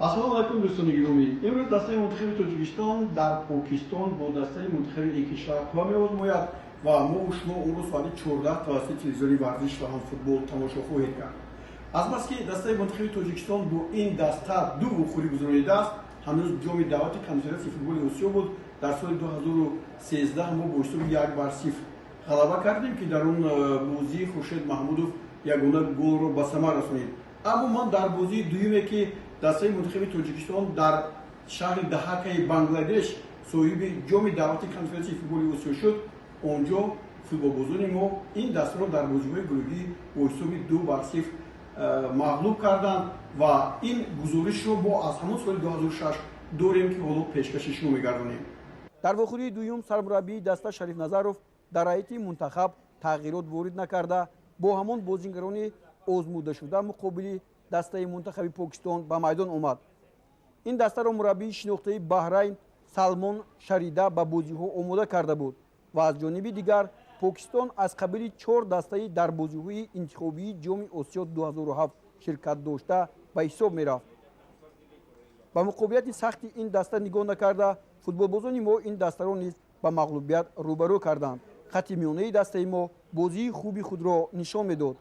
Ассалому алайкум, дӯстони гиромӣ. Имрӯз дастаи мунтахаби Тоҷикистон дар Покистон бо дастаи мунтахаби ин кишвар қувва меозмояд ва мо шумо онро соати 14 тавассути телевизиони Варзиш ва ҳам Футбол тамошо хоҳед кард. Азбаски дастаи мунтахаби Тоҷикистон бо ин даста ду вохӯрӣ гузаронидааст, ҳанӯз Ҷоми даъвати Конфедератсияи футболи Осиё буд, дар соли 2013 мо бо ҳисоби 1-0 ғалаба кардем, ки дар он бозӣ Хуршед Маҳмудов ягона голро ба самар расонид. Аммо ман дар бозии дуюме, ки дастаи мунтахаби Тоҷикистон дар шаҳри Даҳакаи Бангладеш соҳиби Ҷоми даъвати Конфедератсияи футболи Осиё шуд, он ҷо футболбозони мо ин дастаро дар бозиҳои гурӯҳӣ бо ҳисоби 2-0 мағлуб карданд ва ин гузоришро мо аз ҳамон соли 2006 дорем, ки ҳоло пешкаши шумо мегардонем. Дар вохӯрии дуюм сармураббии даста Шариф Назаров дар ҳайати мунтахаб тағйирот ворид накарда, бо ҳамон бозингарони озмудашуда муқобили дастаи мунтахаби Покистон ба майдон омад. Ин дастаро мураббии шинохтаи Баҳрайн Салмон Шарида ба бозиҳо омода карда буд ва аз ҷониби дигар Покистон аз қабили чор дастаи дар бозиҳои интихобии Ҷоми Осиё 2007 ширкат дошта ба ҳисоб мерафт. Ба муқобилияти сахти ин даста нигоҳ накарда, футболбозони мо ин дастаро низ ба мағлубият рӯбарӯ карданд. Хатти миёнаи дастаи мо бозии хуби худро нишон медод.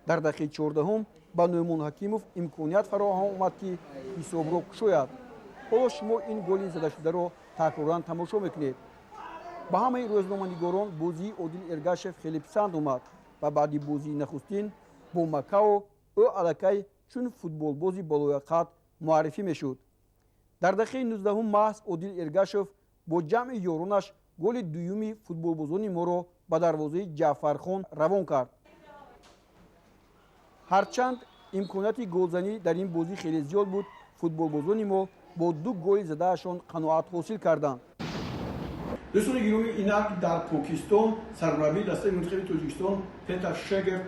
Дар дақиқаи 14-ум ба Нӯъмон Ҳакимов имконият фароҳам омад, ки ҳисобро кушояд. Ҳоло шумо ин голи задашударо такроран тамошо мекунед. Ба ҳамаи рӯзноманигорон бозии Одил Эргашев хеле писанд омад ва баъди бозии нахустин бо Макао ӯ аллакай чун футболбози болояқат муаррифӣ мешуд. Дар дақиқаи 19-ум маҳз Одил Эргашев бо ҷамъи ёронаш голи дуюми футболбозони моро ба дарвозаи Ҷаъфархон равон кард. Ҳарчанд имконияти голзанӣ дар ин бозӣ хеле зиёд буд, футболбозони мо бо ду голи задаашон қаноат ҳосил карданд. Дӯстони гиромӣ, инак дар Покистон сармураббии дастаи мунтахаби Тоҷикистон Петар Шегерт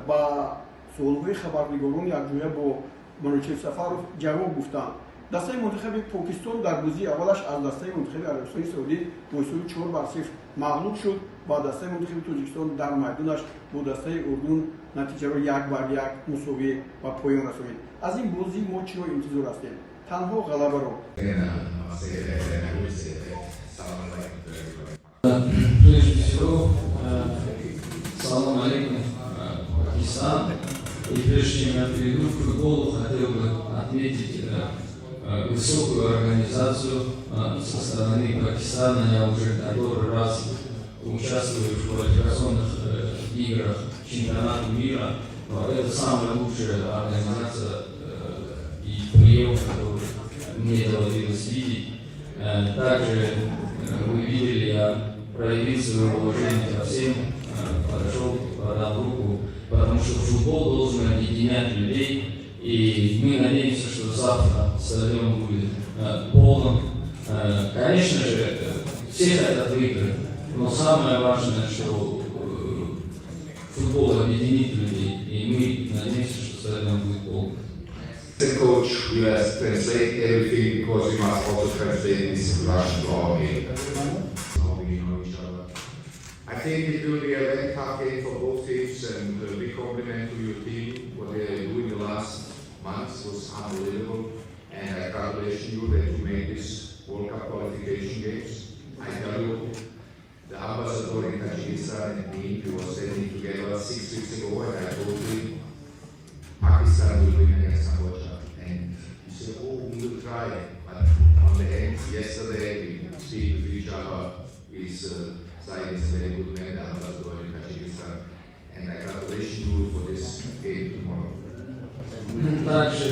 ба суолҳои хабарнигорон якҷоя бо Манучер Сафаров ҷавоб гуфтанд. Дастаи мунтахаби Покистон дар бозии аввалаш аз дастаи мунтахаби Арабистони Саудӣ бо ҳисоби 4-0 мағлуб шуд ва дастаи мунтахаби Тоҷикистон дар майдонаш бо дастаи Урдун натиҷаро 1-1 мусовӣ ба поён расонид. Аз ин бозӣ мо чиро интизор ҳастем? Танҳо ғалабаро. Салом алейкум. Прежде всего, салам алейкум, Пакистан. И прежде чем я перейду к футболу, хотел бы отметить высокую организацию со стороны Пакистана. Я уже который раз участвую в квалификационных играх чемпионата мира. Это самая лучшая организация и прием, который мне доводилось видеть. Также вы видели, я проявил свое уважение ко всем, подошел, подал руку, потому что футбол должен объединять людей, и мы надеемся, что завтра стадион будет полным. Конечно же, все хотят выиграть, но самое важное, что футбол объединит людей, и мы надеемся, что стадион будет полным. The coach will has translate everything because we must also translate this Russian to our game. How we know each other. I think it will be a very tough game for both teams, and a big compliment to your team. What they do in the last months was unbelievable, and I congratulate you that you made this World Cup qualification games. I tell you, the ambassador in Tajikistan and me, we were standing together 6 weeks ago, and I told him Pakistan will win against Cambodia. And he said, "Oh, we will try." But on the end, yesterday, we speak with each other. He's Said is a very good man, the ambassador in Tajikistan. And I congratulate you for this game tomorrow. Также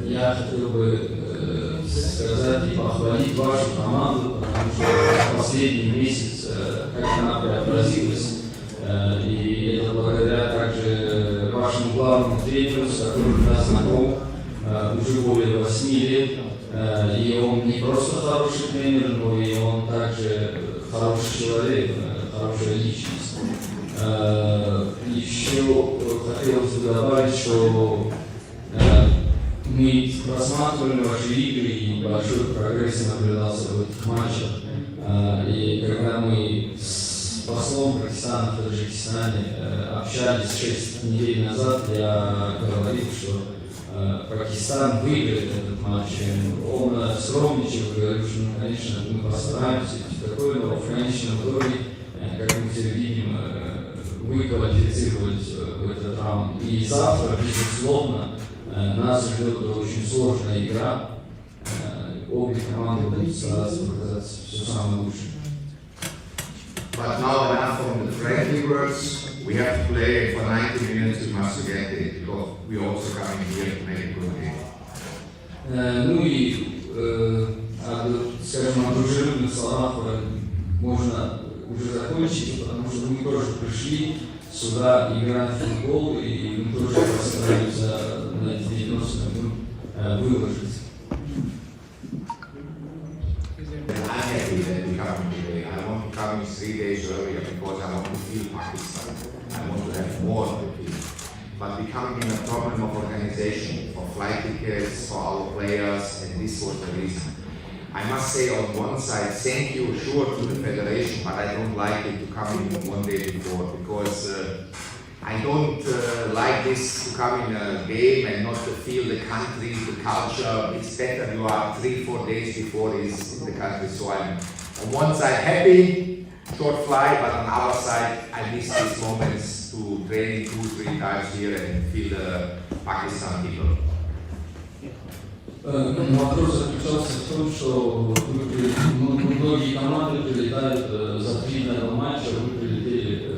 я хотел бы сказать и похвалить вашу команду, потому что последний месяц, как она преобразилась, и это благодаря также вашему главному тренеру, с которым я знаком уже более 8 лет. И он не просто хороший тренер, но и он также хороший человек, хорошая личность. Еще хотелось бы добавить, что мы просматривали ваши игры, и большой прогресс наблюдался в этих матчах. И когда мы с послом Пакистана в Таджикистане общались 6 недель назад, я говорил, что Пакистан выиграет этот матч. Он скромничал, говорил, что, ну, конечно, мы постараемся и всё такое, но в конечном итоге, как мы все видим, вы квалифицировались в этот раунд. И завтра, безусловно, нас ждет очень сложная игра. Обе команды будут стараться показать все самое лучшее. But now enough from the friendly words. We have to play for 90 minutes. We must get it because we also coming here to make a good game. Ну и, скажем, о дружелюбных словах можно уже закончить, потому что мы тоже пришли сюда играть в футбол, и мы тоже постараемся на эти 90 минут выложиться. And I'm happy that we come today. I want to come in 3 days earlier because I want to feel Pakistan. I want to have more of the team. But we come in a problem of organization, for flight tickets, for our players, and this was the reason. I must say on one side, thank you, sure, to the federation, but I don't like it to come in one day before because I don't like this to come in a game and not to feel the country, the culture. It's better you are 3, 4 days before is in the country. So I'm on one side happy, short flight, but on other side I miss these moments to training two, three times here and feel the Pakistan people. Ну, вопрос заключался в том, что ну, многие команды прилетают за 3 дня до матча, вы прилетели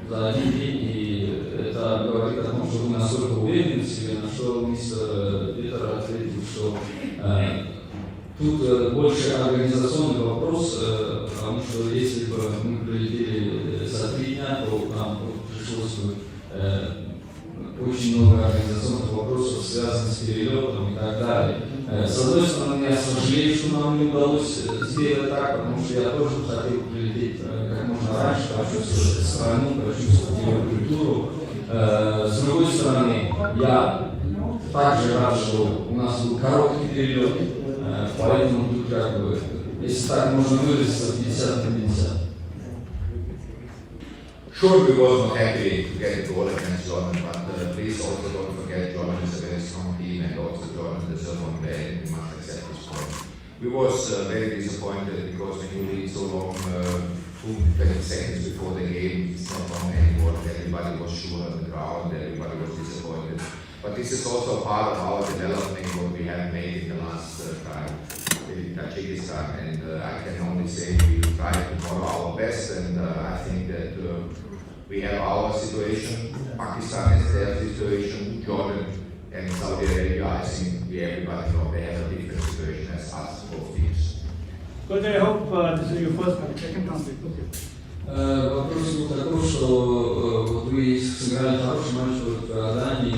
за один день, и это говорит о том, что вы настолько уверены в себе, на что мистер Петер ответил, что тут больше организационный вопрос, потому что если бы мы прилетели за 3 дня, то нам пришлось бы очень много организационных вопросов, связанных с перелетом и так далее. С одной стороны, я сожалею, что нам не удалось сделать так, потому что я тоже хотел прилететь как можно раньше, почувствовать страну, почувствовать ее культуру. С другой стороны, я также рад, что у нас был короткий перелет, поэтому тут как бы, если так можно выразиться, 50 на 50. Sure, we was not happy to get a goal against Jordan, but please also don't forget Jordan is a very strong team and also Jordan deserve one play and we must accept this point. We was very disappointed because when you lead so long, 20 seconds before the game, it's not long anymore. Everybody was sure on the ground, everybody was disappointed. But this is also part of our development, what we have made in the last time in Tajikistan. And I can only say we will try tomorrow our best, and I think that we have our situation, Pakistan has their situation, Jordan and Saudi Arabia, I think we everybody know they have a different situation as us, both teams. Coach, I hope this is your first match, second translate. Okay. Вопрос был такой, что вот вы сыграли хороший матч в Иордании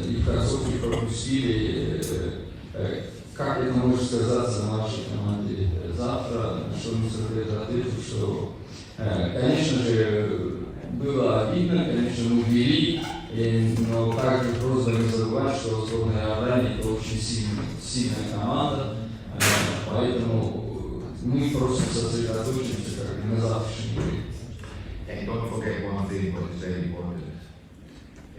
и в концовке пропустили. Как это может сказаться на вашей команде завтра? На что мистер Петер ответил, что, конечно же, было обидно, конечно, мы вели, но также просьба не забывать, что сборная Иордании — это очень сильная, сильная команда, поэтому мы просто сосредоточимся как бы на завтрашней игре. And don't forget one thing, what is very important.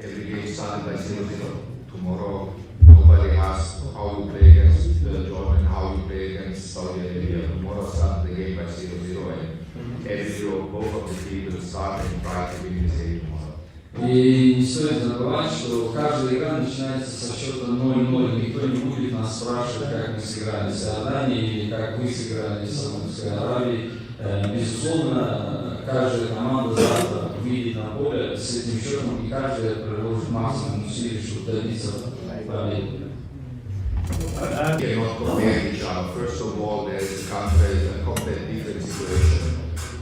Every game started by 0-0. Tomorrow, nobody asks how you play against Jordan, how you play against Saudi Arabia. Tomorrow start the game by 0-0 and every both of the teams will start and try to win this game tomorrow. И не стоит забывать, что каждая игра начинается со счета 0-0. Никто не будет нас спрашивать, как мы сыграли с Иорданией или как вы сыграли с Саудовской Аравией. Безусловно, каждая команда завтра выйдет на поле с этим счетом, и каждая приложит максимум усилий, чтобы добиться победы. We cannot compare each other. First of all, there is a country, a completely different situation.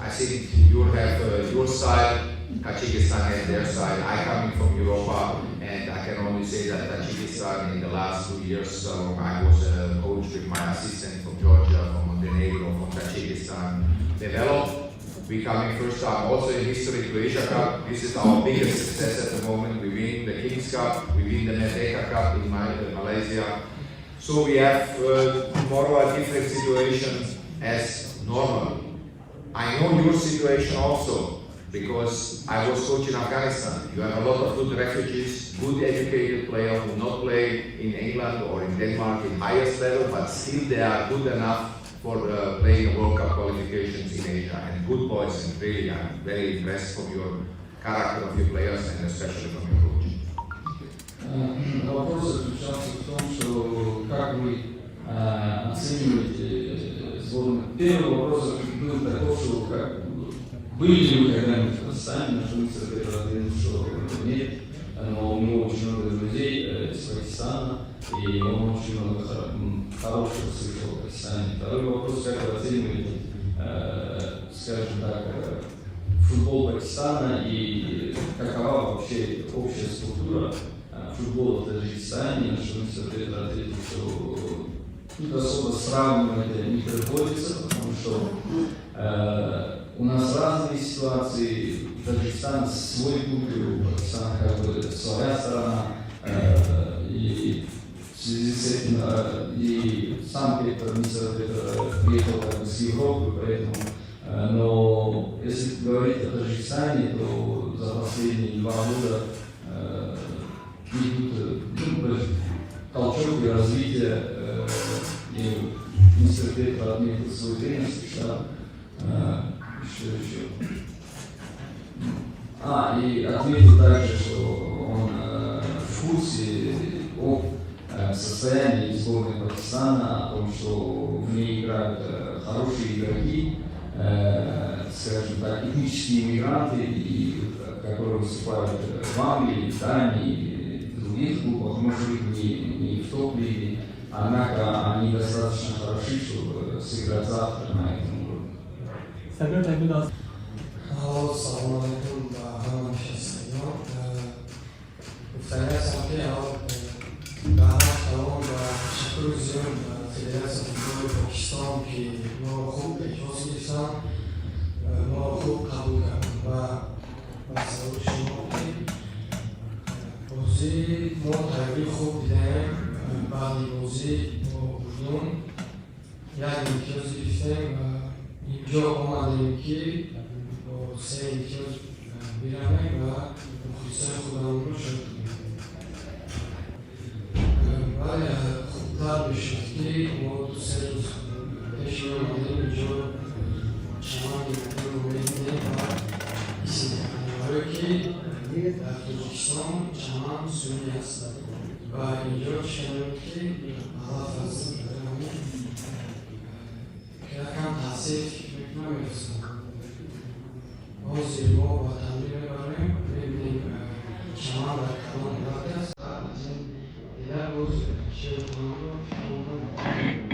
I think you have your side, Tajikistan has their side. I coming from Europa, and I can only say that Tajikistan in the last 2 years, so I was a coach with my assistant from Georgia, from Montenegro, from Tajikistan, developed. We coming first time also in history to Asia Cup. This is our biggest success at the moment. We win the Kings Cup, we win the Merdeka Cup in Malaysia. So we have tomorrow a different situation as normal. I know your situation also. Because I was coach in Afghanistan. You have a lot of good refugees, good educated players who not play in England or in Denmark in highest level, but still they are good enough for playing World Cup qualifications in Asia. And good boys, and really I'm very impressed from your character of your players and especially from your coach. Вопрос заключался в том, что как вы оцениваете сборную. Первый вопрос был таков, что как, были ли вы когда-нибудь в Пакистане, на что мистер Петр ответил, что нет, но у него очень много друзей из Пакистана, и он очень много хорошего слышал о Пакистане. Второй вопрос: как вы оцениваете, скажем так, футбол Пакистана и какова вообще общая структура футбола в Таджикистане, на что мистер Петр ответил, что тут особо сравнивать не приходится, потому что у нас разные ситуации, у Таджикистана свой путь, у Пакистана как бы своя сторона, и в связи с этим и сам Петр, мистер Петр приехал как бы с Европы, поэтому, но если говорить о Таджикистане, то за последние 2 года идут ну, толчок и развитие, и мистер Петр отметил свой тренерский штаб, что еще? А, и отметил также, что он в курсе о состоянии сборной Пакистана, о том, что в ней играют хорошие игроки, скажем так, этнические иммигранты, и которые выступают в Англии, в Дании, и в других клубах, может быть, не в топ-лиге, однако они достаточно хороши, чтобы сыграть завтра на этом уровне. Сабир, thank you. Аввал салому алайкум ба ҳама нишастагон. Гуфтанӣ ҳастам, ки аввал ба ҳама салом ва ташаккури зиёд ба Федератсияи футболи Покистон, ки моро хуб пешвоз гирифтанд, моро хуб қабул карданд. Ва ба саволи шумо, ки бозӣ мо тайёрии хуб дидаем. Баъди бозӣ бо Урдун як имтиёз гирифтем ва инҷо омадем, ки бо се имтиёз биравем ва мухлисои худамонро шод кунем. Бале, хубтар мешуд, ки мо 2-3 рӯз пеш меомадем инҷо, чамани мардумро медидем ва ҳис мекардем, барое ки дар Тоҷикистон чаман сунъӣ аст ва инҷо чӣ ки алаф аст. Барои ҳамин якам таъсир, фикр мекунам, мерасонад. Ҳозир мо ба тамрин мебарем, мебинем, чаман дар кадом ҳолат аст. Аз ин дида боз чиро хонамро фикр.